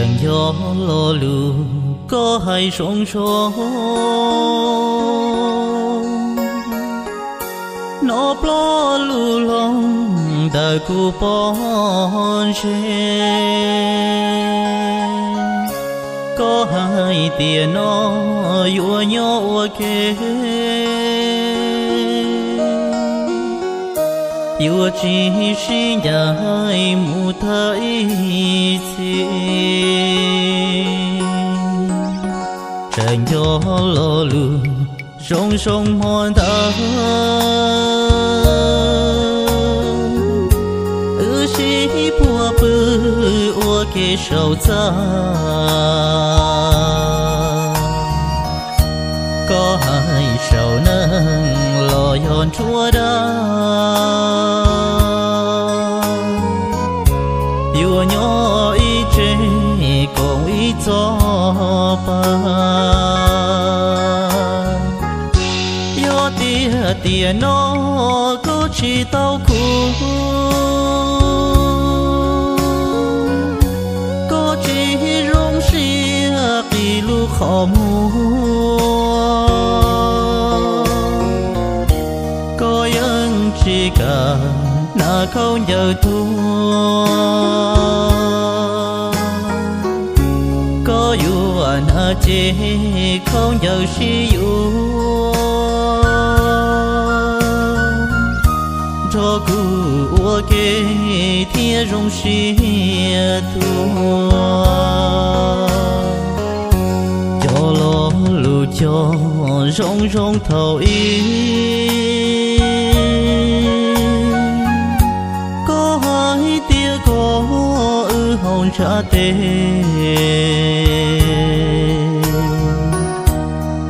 Tseem nco lo lus koj hais zoo zoo, hnov ploj lus loog ntawm kuv pob ntseg. Koj hais tias no yuav nyob ua ke, yuav tsis sib ncaim mus thawj ib txhis. Tseem nco lo lus zoo zoo hmo ntawd, wb sib puag pw ua ke saum txaj. Koj hais saum neeg los yog nruab dab, yuav nyob ib tse koom ib txoj pa. Yog tiag tias no koj tsis tau khuv, koj tsis zoo siab qis lub qhov muag, koj yeej tsis kam hnav khaub ncaws tuag. Koj yuav hnav ces khaub ncaws sib yuav, nrog kuv ua ke thiaj zoo siab tuag. Cov lo lus cog zoo zoo thaum ub, koj hais tias koj wb haus ntshav tes,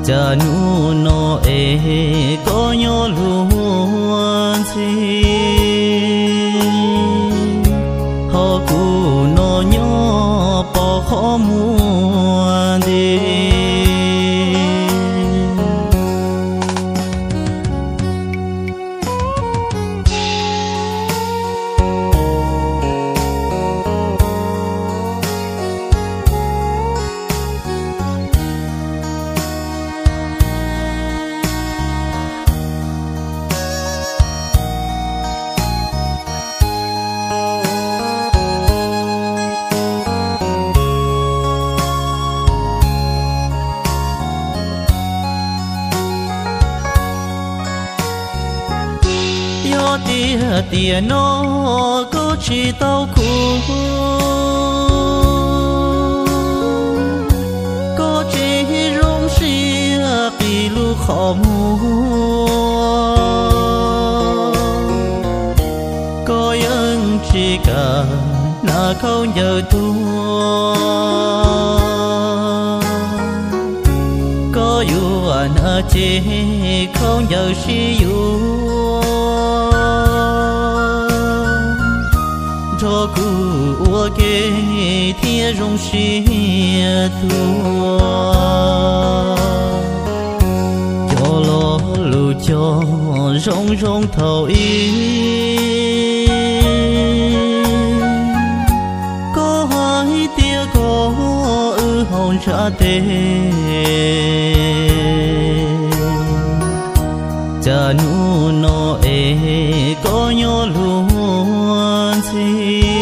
cas hnub no es koj nyob luag ntxhi, ho kuv no nyob pom qhov muag nti. Yog tiag tias no koj tsis tau khuv, koj tsis zoo siab qis lub qhov muag, koj yeej tsis kam hnav khaub ncaws tuag. Koj yuav hnav ces khaub ncaws sib yuav, nrog kuv ua ke thiaj zoo siab tuag. Cov lo lus cog zoo zoo thaum ub, koj hais tias koj wb haus ntshav tes, cas hnub no es koj nyob luag ntxhi,